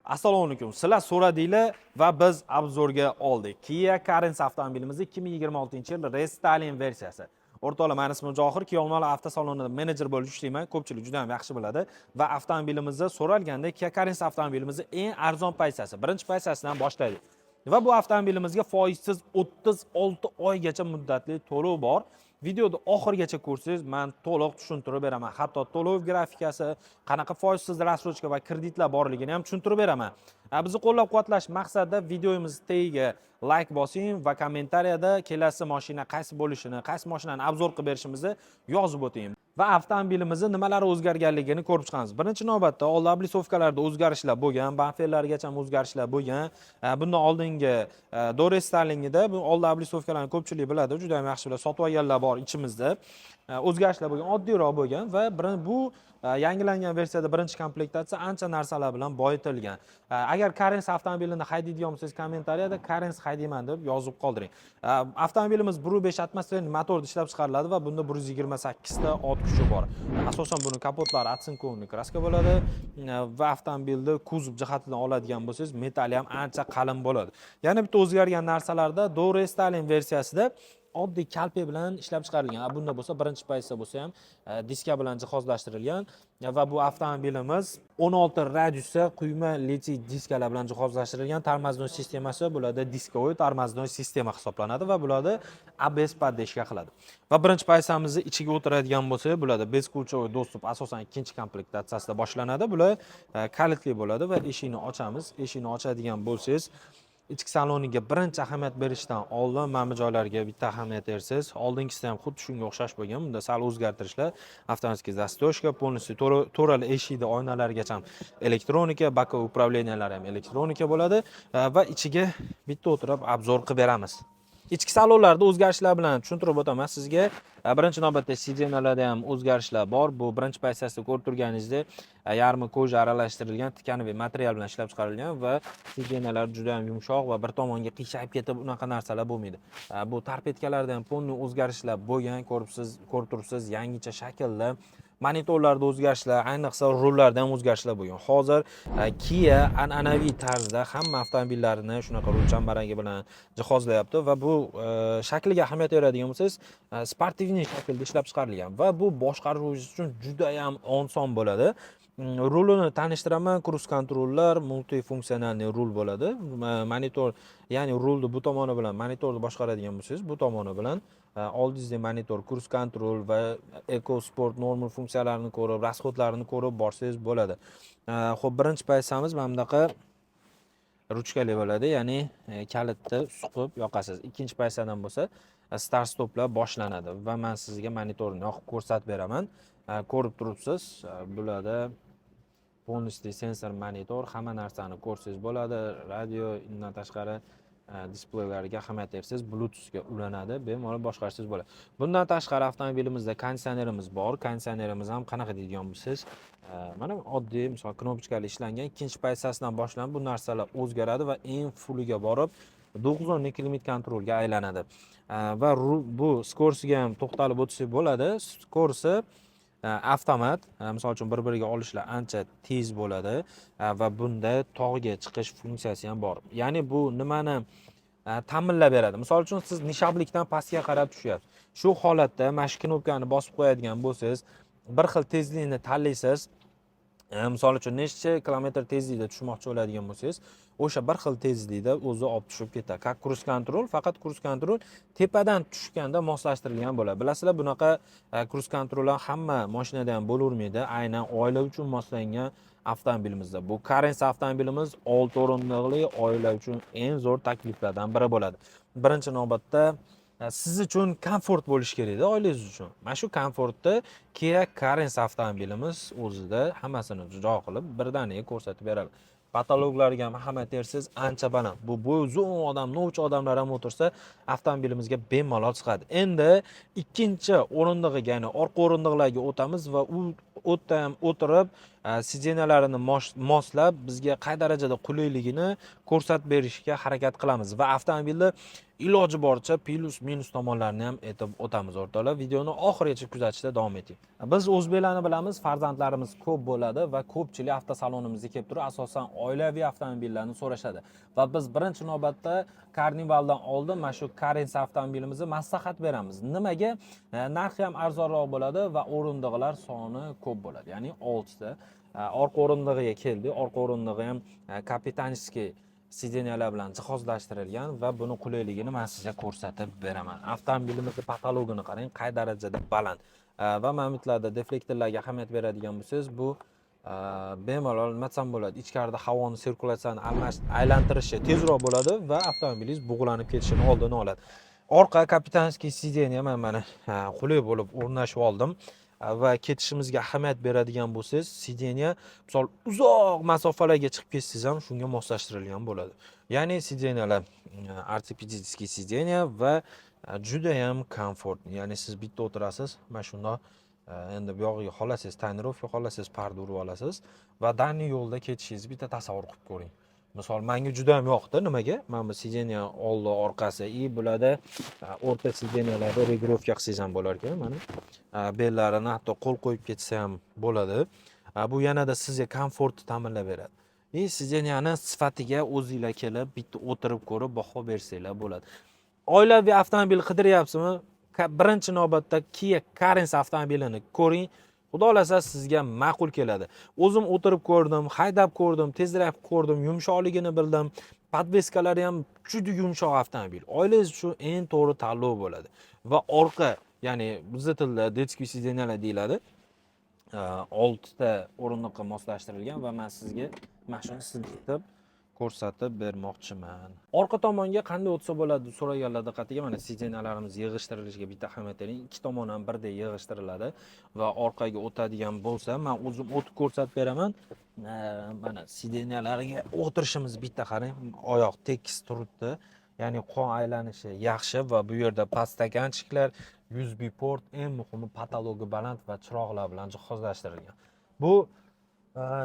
Assalomu alaykum. Sizlar so'radinglar va biz обзор ga oldik. Kia Carens avtomobilimiz 2026-yil restyling versiyasi. O'rtoqlar, mani ismim Johir, Kia Olmaliq avtosalonida menejer bo'lib ishlayman. Ko'pchilik juda ham yaxshi biladi va avtomobilimizni so'ralganda Kia Carens avtomobilimizni eng arzon pozitsiyasi, birinchi pozitsiyasidan boshlaydik. Va bu avtomobilimizga foizsiz 36 oygacha muddatli to'lov bor. Videoni oxirigacha ko'rsangiz, men to'liq tushuntirib beraman. Hatto to'lov grafikasi, qanaqa foizsiz рассрочка va kreditlar borligini ham tushuntirib beraman. Bizni qo'llab-quvvatlash maqsadida videomiz tagiga layk bosing va kommentariyada kelasi mashina qaysi bo'lishini, qaysi mashinani обзор qilib berishimizni yozib o'ting. Va avtomobilimizni nimalar o'zgarganligini ko'rib chiqamiz. Birinchi navbatda oldi облицовка larda o'zgarishlar bo'lgan, bamperlargacha ham o'zgarishlar bo'lgan. Bundan oldingi до рестайлинг ida bu oldi облицовка larni ko'pchilik biladi, juda ham yaxshi biladi, sotib olganlar bor ichimizda. O'zgarishlar bo'lgan, oddiyroq bo'lgan va bu yangilangan versiyada birinchi komplektatsiya ancha narsalar bilan boyitilgan. Agar Carens avtomobilini haydaydigan bo'lsangiz, kommentariyada "Carens haydayman" deb yozib qoldiring. Avtomobilimiz 1.5 atmosferniy motorda ishlab chiqariladi va bunda 128 ta ot kuchi bor. Asosan buni kapotlari оцинкованный краска bo'ladi va avtomobilni kuzov jihatidan oladigan bo'lsangiz, metali ham ancha qalin bo'ladi. Yana bitta o'zgargan narsalarda до рестайлинг versiyasida oddiy kalpak bilan ishlab chiqarilgan. Bunda bo'lsa birinchi pozitsiya bo'lsa ham diska bilan jihozlashtirilgan va bu avtomobilimiz 16 radiusda quyma литый diskalar bilan jihozlashtirilgan. Тормозной sistemasi bularda дисковой тормозной sistema hisoblanadi va bularda ABS поддержка qiladi. Va birinchi pozitsiyamizni ichiga o'tiradigan bo'lsak, bularda бесключевой доступ asosan ikkinchi komplektatsiyasida boshlanadi. Bular kalitli bo'ladi va eshikni ochamiz. Eshikni ochadigan bo'lsangiz, ichki saloniga birinchi ahamiyat berishdan oldin mana bu joylarga bitta ahamiyat bersangiz, oldingisida ham xuddi shunga o'xshash bo'lgan. Bunda sal o'zgartirishlar: avtomatik застежка полностью, to'rala eshikni oynalarigacha ham elektronika, боковой управления lari ham elektronika bo'ladi. Va ichiga bitta o'tirib обзор qilib beramiz. Ichki salonlarda o'zgarishlar bilan tushuntirib o'taman sizga. Birinchi navbatda сиденья larda ham o'zgarishlar bor. Bu birinchi pozitsiyasida ko'rib turganingizdek, yarmi кожа aralashtirilgan тканевый material bilan ishlab chiqarilgan va сиденья lar juda ham yumshoq va bir tomonga qiyshayib ketib, unaqa narsalar bo'lmaydi. Bu торпедка larda ham полный o'zgarishlar bo'lgan, ko'ribsiz, ko'rib turibsiz, yangicha shaklda. Monitorlarda o'zgarishlar, ayniqsa rullarda ham o'zgarishlar bo'lgan. Hozir Kia an'anaviy tarzda hamma avtomobillarini shunaqa rul chambaragi bilan jihozlayapti va bu shakliga ahamiyat beradigan bo'lsangiz, спортивный shaklda ishlab chiqarilgan va bu boshqaruv uchun juda ham oson bo'ladi. Rulini tanishtiraman, круиз-контроль lar, мультифункциональный rul bo'ladi. Monitor, ya'ni rulni bu tomoni bilan monitorni boshqaradigan bo'lsangiz, bu tomoni bilan oldingizda monitor, круиз-контроль va eco, sport, normal funksiyalarini ko'rib, расход larini ko'rib borsangiz bo'ladi. Xo'p, birinchi pozitsiyamiz mana bunaqa ruchkali bo'ladi, ya'ni kalitni suqib yoqasiz. Ikkinchi pozitsiyadan bo'lsa start stoplar boshlanadi va men sizga monitorni yoqib ko'rsatib beraman. Ko'rib turibsiz, bularda полностью sensor monitor, hamma narsani ko'rsangiz bo'ladi. Radio, undan tashqari displeylariga ahamiyat bersangiz, Bluetoothga ulanadi, bemalol boshqarsangiz bo'ladi. Bundan tashqari avtomobilimizda konditsionerimiz bor. Konditsionerimiz ham qanaqa deydigan bo'lsangiz, mana oddiy, misol, кнопочка li ishlangan. Ikkinchi pozitsiyasidan boshlanib bu narsalar o'zgaradi va eng full iga borib 9 o'rinli климат-контроль ga aylanadi. Va bu скорость iga ham to'xtalib o'tsak bo'ladi. Скорость i avtomat, misol uchun, bir biriga olishlar ancha tez bo'ladi va bunda tog'ga chiqish funksiyasi ham bor. Ya'ni bu nimani ta'minlab beradi? Misol uchun, siz nishablikdan pastga qarab tushyapsiz. Shu holatda mana shu knopkani bosib qo'yadigan bo'lsangiz, bir xil tezlikni tanlaysiz. Misol uchun, necha kilometr tezlikda tushmoqchi bo'ladigan bo'lsangiz, o'sha bir xil tezlikda o'zi olib tushib ketadi. Как круиз-контроль, faqat круиз-контроль tepadan tushganda moslashtirilgan bo'ladi. Bilasizlar, bunaqa круиз-контроль lar hamma mashinada ham bo'lavermaydi. Aynan oila uchun moslangan avtomobilimizda. Bu Carens avtomobilimiz 6 o'rindiqli oila uchun eng zo'r takliflardan biri bo'ladi. Birinchi navbatda siz uchun komfort bo'lishi kerakda, oilangiz uchun. Mana shu komfortni Kia Carens avtomobilimiz o'zida hammasini jo qilib, birdaniga ko'rsatib beradi. Потолок larga ham ahamiyat bersangiz, ancha baland. Bu bo'yi uzun odam, novcha odamlar ham o'tirsa, avtomobilimizga bemalol chiqadi. Endi ikkinchi o'rindig'iga, ya'ni orqa o'rindiqlarga o'tamiz va u yerda ham o'tirib, Сиденья larini moslab, bizga qay darajada qulayligini ko'rsatib berishga harakat qilamiz va avtomobilni iloji boricha plyus minus tomonlarini ham aytib o'tamiz. O'rtoqlar, videoni oxirigacha kuzatishda davom eting. Biz o'zbeklarni bilamiz, farzandlarimiz ko'p bo'ladi va ko'pchilik avtosalonimizga kelib turib, asosan oilaviy avtomobillarni so'rashadi va biz birinchi navbatda Carnivaldan oldin mana shu Carens avtomobilimizni maslahat beramiz. Nimaga? Narxi ham arzonroq bo'ladi va o'rindiqlar soni ko'p bo'ladi, ya'ni oltita. Orqa o'rindig'iga keldik. Orqa o'rindig'i ham капитанский сиденья lar bilan jihozlashtirilgan va buni qulayligini man sizga ko'rsatib beraman. Avtomobilimizni потолок ini qarang, qay darajada baland. Va momentlarda deflektorlarga ahamiyat beradigan bo'lsangiz, bu bemalol, nima desam bo'ladi, ichkarida havoni sirkulyatsiyani almash aylantirishi tezroq bo'ladi va avtomobilingiz bug'lanib ketishini oldini oladi. Orqa капитанский сиденье mana qulay bo'lib o'rnashib oldim. Va ketishimizga ahamiyat beradigan bo'lsangiz, сиденье, misol, uzoq masofalarga chiqib ketsangiz ham shunga moslashtirilgan bo'ladi, ya'ni сиденья lar ортопедический сиденье va judayam komfort, ya'ni siz bitta o'tirasiz mana shundoq. Endi bu yog'iga xohlasangiz тонировка, xohlasangiz parda urib olasiz va дальний yo'lda ketishingizni bitta tasavvur qilib ko'ring. Misol, manga juda ham yoqdi. Nimaga? Mana bu сиденье oldi, orqasi и bularda o'rta сиденья larda регулировка qilsangiz ham bo'lar ekan. Mana bellarini hatto qo'l qo'yib ketsa ham bo'ladi. Bu yanada sizga komfortni ta'minlab beradi и сиденья ni sifatiga o'zinglar kelib bitta o'tirib ko'rib, baho bersanglar bo'ladi. Oilaviy avtomobil qidiryapsizmi? Birinchi navbatda Kia Carens avtomobilini ko'ring, xudo xohlasa, sizga ma'qul keladi. O'zim o'tirib ko'rdim, haydab ko'rdim, test-драйв ko'rdim, yumshoqligini bildim, подвеска lari ham juda yumshoq. Avtomobil oilangiz uchun eng to'g'ri tanlov bo'ladi va orqa, ya'ni bizni tilda детский сиденья lar deyiladi, oltita o'rindiqqa moslashtirilgan va man sizga mana shuni silkitib ko'rsatib bermoqchiman. Orqa tomonga qanday o'tsa bo'ladi deb so'raganlar diqqatiga, mana сиденья larimiz yig'ishtirilishiga bitta ahamiyat bering. Ikki tomon ham birdek yig'ishtiriladi va orqaga o'tadigan bo'lsa, man o'zim o'tib ko'rsatib beraman. Mana сиденья larga o'tirishimiz bitta qarang, oyoq tekis turibdi. Ya'ni qon aylanishi yaxshi va bu yerda подстаканчик lar, USB port, eng muhimi, потолок i baland va chiroqlar bilan jihozlashtirilgan. Bu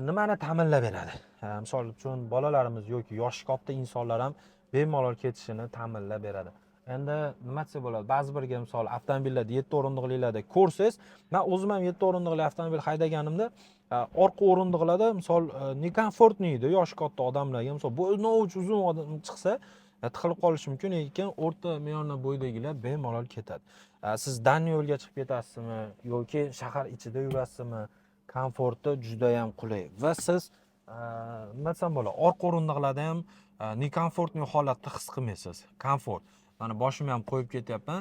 nimani ta'minlab beradi? Misol uchun, bolalarimiz yoki yoshi katta insonlar ham bemalol ketishini ta'minlab beradi. Endi nima desa bo'ladi? Ba'zi birga, misol, avtomobillarda, yetti o'rindiqlilarda ko'rsangiz, man o'zim ham yetti o'rindiqli avtomobil haydaganimda orqa o'rindiqlarda, misol, некомфортный edi yoshi katta odamlarga. Misol, bo'yni uzun odam chiqsa, tiqilib qolishi mumkin, lekin o'rta me'yorli bo'ydagilar bemalol ketadi. Siz дальний yo'lga chiqib ketasizmi yoki shahar ichida yurasizmi, komforti judayam qulay va siz, nima desam bo'ladi, orqa o'rindiqlarda ham некомфортный holatda his qilmaysiz. Komfort. Mana boshimni ham qo'yib ketyapman.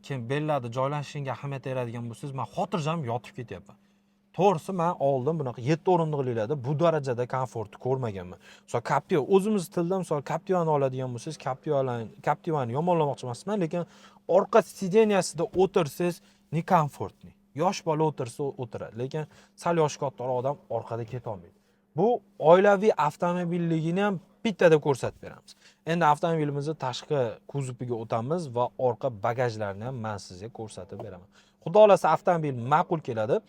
Keyin bellarda joylashishingga ahamiyat beradigan bo'lsangiz, man xotirjam yotib ketyapman. To'g'risi, man oldin bunaqa yetti o'rindiqlilarda bu darajada komfortni ko'rmaganman. Misol, Captiva, o'zimiz tilda, misol, Captivani oladigan bo'lsangiz, Captivani yomonlamoqchi emasman, lekin orqa сиденья sida o'tirsangiz, некомфортный. Yosh bola o'tirsa o'tiradi, lekin sal yoshi kattaroq odam orqada ketolmaydi. Bu oilaviy avtomobilligini ham bittada ko'rsatib beramiz. Endi avtomobilimizni tashqi kuzoviga o'tamiz va orqa bagajlarini ham man sizga ko'rsatib beraman. Xudo xohlasa, avtomobil ma'qul keladi.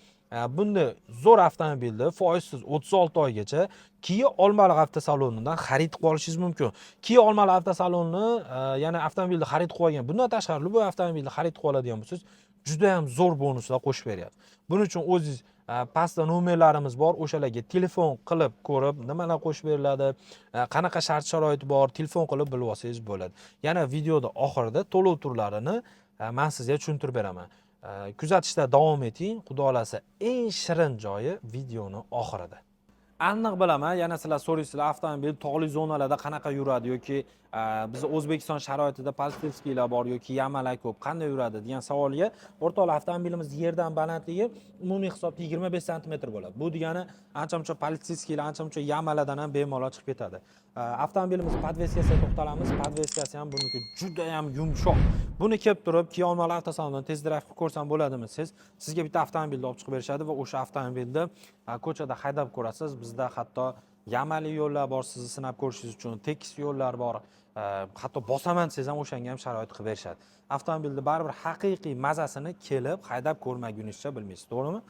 Bunday zo'r avtomobilni foizsiz 36 oygacha Kia Olmaliq avtosalonidan xarid qilib olishingiz mumkin. Kia Olmaliq avtosaloni yana avtomobilni xarid qilib olgan, bundan tashqari, любой avtomobilni xarid qilib oladigan bo'lsangiz, juda ham zo'r bonuslar qo'shib beryapti. Buning uchun o'zingiz pastda nomerlarimiz bor, o'shalarga telefon qilib ko'rib, nimalar qo'shib beriladi, qanaqa shart sharoit bor, telefon qilib bilib olsangiz bo'ladi. Yana videoda oxirida to'lov turlarini man sizga tushuntirib beraman. Kuzatishda davom eting. Xudo xohlasa, eng shirin joyi videoni oxirida. Aniq bilaman, yana sizlar so'raysizlar, avtomobil tog'li zonalarda qanaqa yuradi yoki biz O'zbekiston sharoitida полицейский lar bor yoki яма lar ko'p, qanday yuradi degan savolga, o'rtoqlar, avtomobilimiz yerdan balandligi umumiy hisobda 25 santimetr bo'ladi. Bu degani ancha muncha полицейский lar, ancha muncha яма lardan ham bemalol chiqib ketadi. Avtomobilimiz подвеска siga to'xtalamiz. Подвеска si ham buniki juda ham yumshoq. Buni kelib turib Kia Olmaliq avtosalonidan test-драйв qilib ko'rsam bo'ladimi? Sizga bitta avtomobilni olib chiqib berishadi va o'sha avtomobilni ko'chada haydab ko'rasiz. Bizda hatto яма li yo'llar bor, sizni sinab ko'rishingiz uchun, tekis yo'llar bor. Hatto bosaman desangiz ham, o'shanga ham sharoit qilib berishadi. Avtomobilni baribir haqiqiy mazasini kelib haydab ko'rmaguningizcha bilmaysiz, to'g'rimi?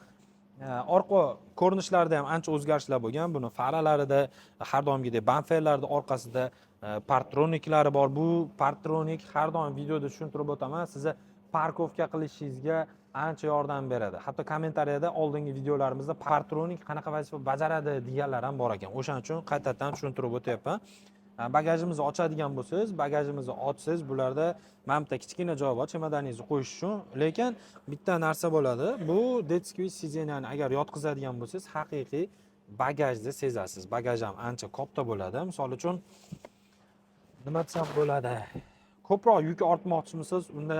Orqa ko'rinishlarida ham ancha o'zgarishlar bo'lgan. Buni faralarida, har doimgidek bamperlarda orqasida partroniklari bor. Bu partronik, har doim videoda tushuntirib o'taman, sizni парковка qilishingizga ancha yordam beradi. Hatto kommentariyada oldingi videolarimizda partronik qanaqa vazifa bajaradi deganlar ham bor ekan. O'shaning uchun qaytadan tushuntirib o'tyapman. Bagajimizni ochadigan bo'lsangiz, bagajimizni ochsangiz, bularda mana bitta kichkina joy bor chemodaningizni qo'yish uchun. Lekin bitta narsa bo'ladi, bu детский сиденье ni agar yotqizadigan bo'lsangiz, haqiqiy bagajni sezasiz. Bagaj ham ancha katta bo'ladi. Misol uchun, nima desam bo'ladi, ko'proq yuk ortmoqchimisiz, unda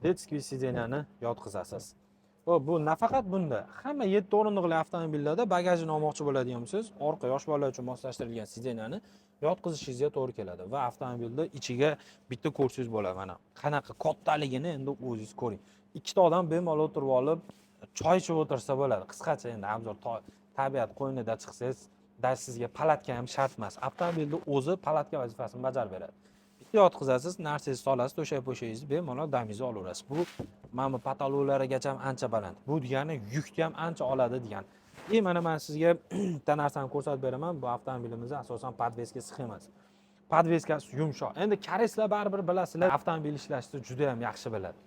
детский сиденье ni yotqizasiz. Xo'p, bu nafaqat bunda, hamma yetti o'rindiqli avtomobillarda bagajini olmoqchi bo'ladigan bo'lsangiz, orqa yosh bolalar uchun moslashtirilgan сиденье ni yotqizishingizga to'g'ri keladi va avtomobilni ichiga bitta ko'rsangiz bo'ladi, mana qanaqa kattaligini endi o'zingiz ko'ring. Ikkita odam bemalol o'tirib olib, choy ichib o'tirsa bo'ladi. Qisqacha, endi обзор, tabiat qo'ynida chiqsangiz, даже sizga palatka ham shart emas, avtomobilni o'zi palatka vazifasini bajarib beradi. Bitta yotqizasiz, narsangizni solasiz, to'shak po'shagingizni, bemalol damingizni olaverasiz. Bu mana bu потолок larigacha ham ancha baland, bu degani yukni ham ancha oladi degani. И mana man sizga bitta narsani ko'rsatib beraman. Bu avtomobilimizni asosan подвеска sxemasi, подвеска si yumshoq. Endi koreyslar baribir, bilasizlar, avtomobil ishlashni juda yam yaxshi biladi.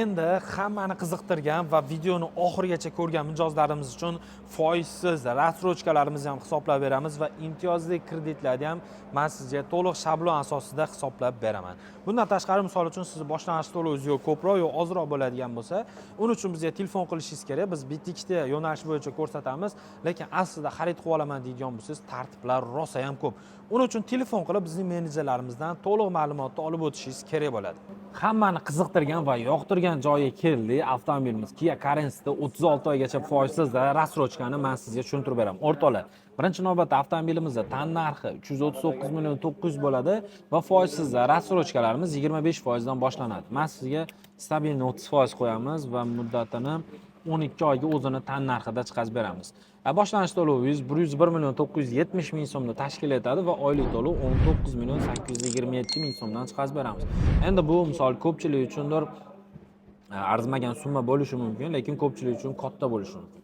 Endi hammani qiziqtirgan va videoni oxirigacha ko'rgan mijozlarimiz uchun foizsiz рассрочка larimizni ham hisoblab beramiz va imtiyozli kreditlarni ham man sizga to'liq shablon asosida hisoblab beraman. Bundan tashqari, misol uchun, sizni boshlang'ich to'lovingiz yo ko'proq, yo ozroq bo'ladigan bo'lsa, uning uchun bizga telefon qilishingiz kerak. Biz bitta ikkita yo'nalish bo'yicha ko'rsatamiz, lekin aslida xarid qilib olaman deydigan bo'lsangiz, tartiblar rosa ham ko'p. Uning uchun telefon qilib, bizning menejerlarimizdan to'liq ma'lumotni olib o'tishingiz kerak bo'ladi. Hammani qiziqtirgan va yoqtirgan joyiga keldik. Avtomobilimiz Kia Carens'da 36 oygacha foizsiz рассрочка ni man sizga tushuntirib beraman. O'rtoqlar, birinchi navbatda avtomobilimizni tan narxi 339 million 900 bo'ladi va foizsiz рассрочка larimiz 25 foizdan boshlanadi. Man sizga стабильный 30 foiz qo'yamiz va muddatini 12 oyga o'zini tan narxida chiqarib beramiz. Boshlang'ich to'lovingiz 101 million 970 ming so'mni tashkil etadi va oylik to'lov 19 million 827 ming so'mdan chiqarib beramiz. Endi bu, misol, ko'pchilik uchundir arzimagan summa bo'lishi mumkin, lekin ko'pchilik uchun katta bo'lishi mumkin.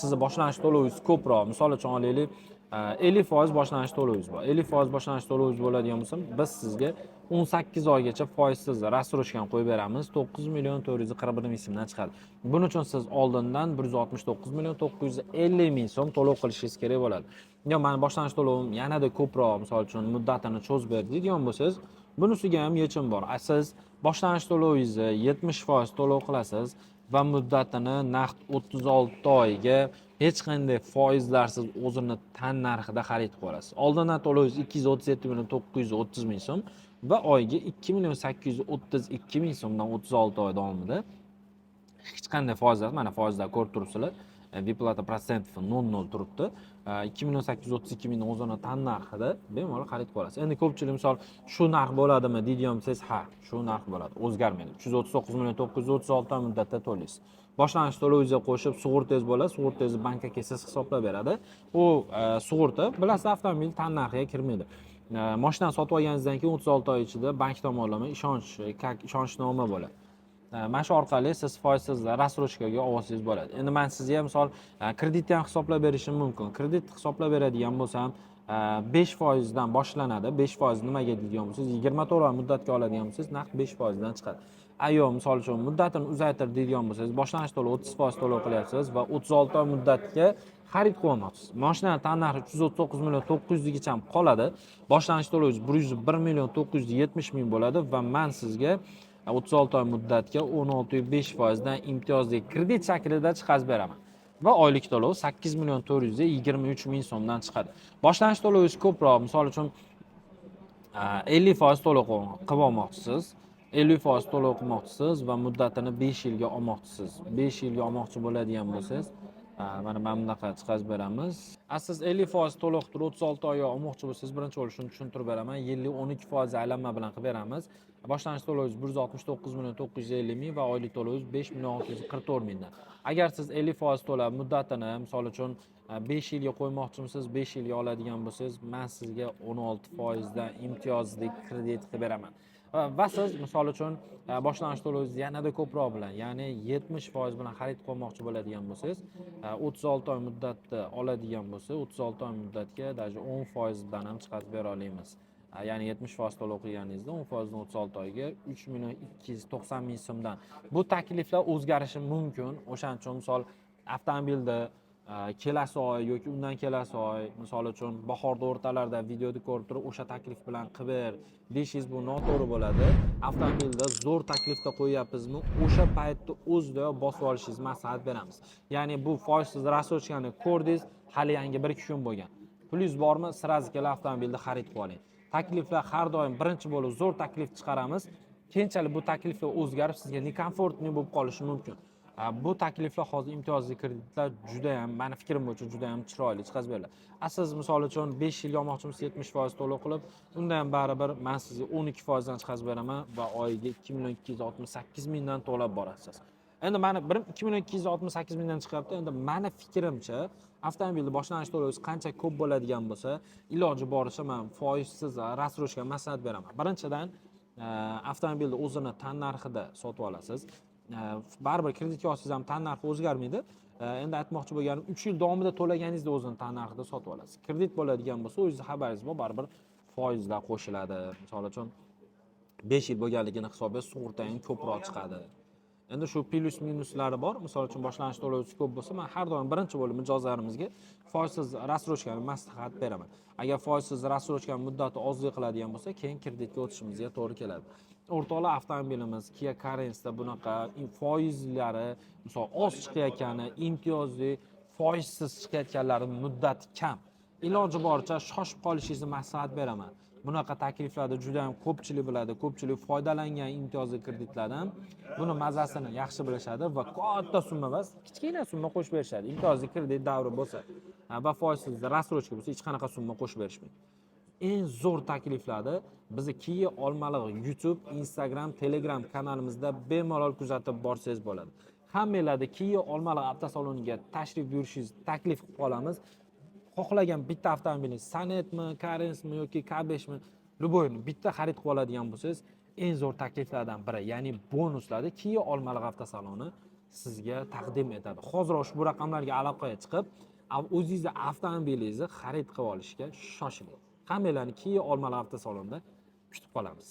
Sizni boshlang'ich to'lovingiz ko'proq, misol uchun olaylik, 50% boshlang'ich to'lovingiz bor. 50% boshlang'ich to'lovingiz bo'ladigan bo'lsa, biz sizga 18 oygacha foizsiz рассрочка ni qo'yib beramiz. 9 million 441 ming so'mdan chiqadi. Buning uchun siz oldindan 169 million 950 ming so'm to'lov qilishingiz kerak bo'ladi. Yo, mani boshlang'ich to'lovim yanada ko'proq, misol uchun, muddatini cho'zib ber deydigan bo'lsangiz, bunisiga ham yechim bor. Siz boshlang'ich to'lovingizni 70% to'lov qilasiz va muddatini naqd 36 oyga hech qanday foizlarsiz o'zini tan narxida xarid qilib olasiz. Oldindan to'lovingiz 237 million 930 ming so'm va oyiga 2 million 832 ming so'mdan 36 oy davomida hech qanday foizlar, mana foizlar ko'rib turibsizlar. Выплата процентов 0,0 turibdi. 2 million 832 ming o'zini tan narxida bemalol xarid qila olasiz. Endi ko'pchilik, misol, shu narx bo'ladimi deydigan bo'lsangiz, ha, shu narx bo'ladi, o'zgarmaydi. 339 million 936 oy muddatda to'laysiz. Boshlang'ich to'lovingizga qo'shib sug'urtangiz bo'ladi, sug'urtangizni bankka kelsangiz hisoblab beradi. U sug'urta, bilasiz, avtomobil tan narxiga kirmaydi. Mashinani sotib olganingizdan keyin 36 oy ichida bank tomonlama ishonch, как ishonchnoma bo'ladi. Mana shu orqali siz foizsiz рассрочка ga olsangiz bo'ladi. Endi man sizga, misol, kreditni ham hisoblab berishim mumkin. Kredit hisoblab beradigan bo'lsam, 5 foizdan boshlanadi. 5 foiz nimaga deydigan bo'lsangiz, 24 oy muddatga oladigan bo'lsangiz, naqd 5 foizdan chiqadi. Ayo, misol uchun, muddatini uzaytir deydigan bo'lsangiz, boshlang'ich to'lov 30 foiz to'lov qilyapsiz va 36 oy muddatga xarid qilmoqchisiz. Mashinani tan narxi 339 million 900 gacha qoladi. Boshlang'ich to'lovingiz 101 million 970 ming bo'ladi va man sizga 36 oy muddatga 16,5 foizdan imtiyozli kredit shaklida chiqarib beraman. Va oylik to'lov 8 million 423 ming so'mdan chiqadi. Boshlang'ich to'lovingiz ko'proq, misol uchun, 50 foiz to'lov qilib olmoqchisiz. 50 foiz to'lov qilmoqchisiz va muddatini 5 yilga olmoqchisiz. 5 yilga olmoqchi bo'ladigan bo'lsangiz, mana bunaqa chiqarib beramiz. Siz 50 foiz to'lov qilib 36 oyga olmoqchi bo'lsangiz, birinchi bo'lib shuni tushuntirib beraman. Yillik 12 foiz aylanma bilan qilib beramiz. Boshlang'ich to'lovingiz 169 million 950 ming va oylik to'lovingiz 5 million 644 mingdan. Agar siz 50 foiz to'lab muddatini, misol uchun, 5 yilga qo'ymoqchimisiz, 5 yilga oladigan bo'lsangiz, man sizga 16 foizdan imtiyozli kredit qilib beraman. Va siz, misol uchun, boshlang'ich to'lovingizni yanada ko'proq bilan, ya'ni 70% bilan xarid qilmoqchi bo'ladigan bo'lsangiz, 36 oy muddatda oladigan bo'lsa, 36 oy muddatga даже 10% dan ham chiqarib bera olamiz. Ya'ni 70% to'lov qilganingizda 10%dan 36 oyga 3 290 000 so'mdan. Bu takliflar o'zgarishi mumkin. O'shaning uchun, misol, avtomobilda kelasi oy yoki undan kelasi oy, misol uchun, bahorda o'rtalarida videoni ko'rib turib, o'sha taklif bilan qilib ber deyishingiz, bu noto'g'ri bo'ladi. Avtomobilda zo'r taklifda qo'yyapmizmi, o'sha paytda o'zidayoq bosib olishingizni maslahat beramiz. Ya'ni bu foizsiz рассрочка ni ko'rdingiz, hali yangi 1-2 kun bo'lgan, pulingiz bormi, сразу kelib avtomobilni xarid qilib oling. Takliflar har doim birinchi bo'lib zo'r taklif chiqaramiz, keyinchalik bu takliflar o'zgarib, sizga некомфортный bo'lib qolishi mumkin. Bu takliflar hozir, imtiyozli kreditlar judayam, mani fikrim bo'yicha, judayam chiroyli chiqazib beriladi. Siz, misol uchun, 5 yilga olmoqchimisiz 70% to'lov qilib, unda ham baribir man sizga 12%dan chiqazib beraman va oyiga 2 268 000dan to'lab borasiz. Endi mani bir 2 268 000dan chiqyapti. Endi mani fikrimcha, avtomobilni boshlang'ich to'lovingiz qancha ko'p bo'ladigan bo'lsa, iloji boricha man foizsiz рассрочка maslahat beraman. Birinchidan, avtomobilni o'zini tannarxida sotib olasiz. Baribir kreditga olsangiz ham tannarxi o'zgarmaydi. Endi aytmoqchi bo'lganim, 3 yil davomida to'laganingizda o'zini tannarxida sotib olasiz. Kredit bo'ladigan bo'lsa, o'zingizni xabaringiz bor, baribir foizlar qo'shiladi. Misol uchun, 5 yil bo'lganligini hisobiga sug'urta ham ko'proq chiqadi. Endi shu plyus minuslari bor. Misol uchun, boshlang'ich to'lovchi ko'p bo'lsa, man har doim birinchi bo'lib mijozlarimizga foizsiz рассрочка ni maslahat beraman. Agar foizsiz рассрочка muddati ozlik qiladigan bo'lsa, keyin kreditga o'tishimizga to'g'ri keladi. O'rtoqlar, avtomobilimiz Kia Carensda bunaqa foizlari, misol, oz chiqayotgani, imtiyozli foizsiz chiqayotganlari muddati kam. Iloji boricha shoshib qolishingizni maslahat beraman. Bunaqa takliflarni juda ham ko'pchilik biladi, ko'pchilik foydalangan imtiyozli kreditlardan. Buni mazasini yaxshi bilishadi va katta summa emas, kichkina summa qo'shib berishadi. Imtiyozli kredit davri bo'lsa va foizsiz рассрочка bo'lsa, hech qanaqa summa qo'shib berishmaydi. Eng zo'r takliflarni bizni Kia Olmaliq YouTube, Instagram, Telegram kanalimizda bemalol kuzatib borsangiz bo'ladi. Hammanglarni Kia Olmaliq avtosaloniga tashrif buyurishingizni taklif qilib qolamiz. Xohlagan bitta avtomobilingiz, Sonetmi, Carensmi yoki K5mi, любой ni bitta xarid qilib oladigan bo'lsangiz, eng zo'r takliflardan biri, ya'ni bonuslarni Kia Olmaliq avtosaloni sizga taqdim etadi. Hozir ushbu raqamlarga aloqaga chiqib, o'zingizni avtomobilingizni xarid qilib olishga shoshiling. Hammanglarni Kia Olmaliq avtosalonida kutib qolamiz.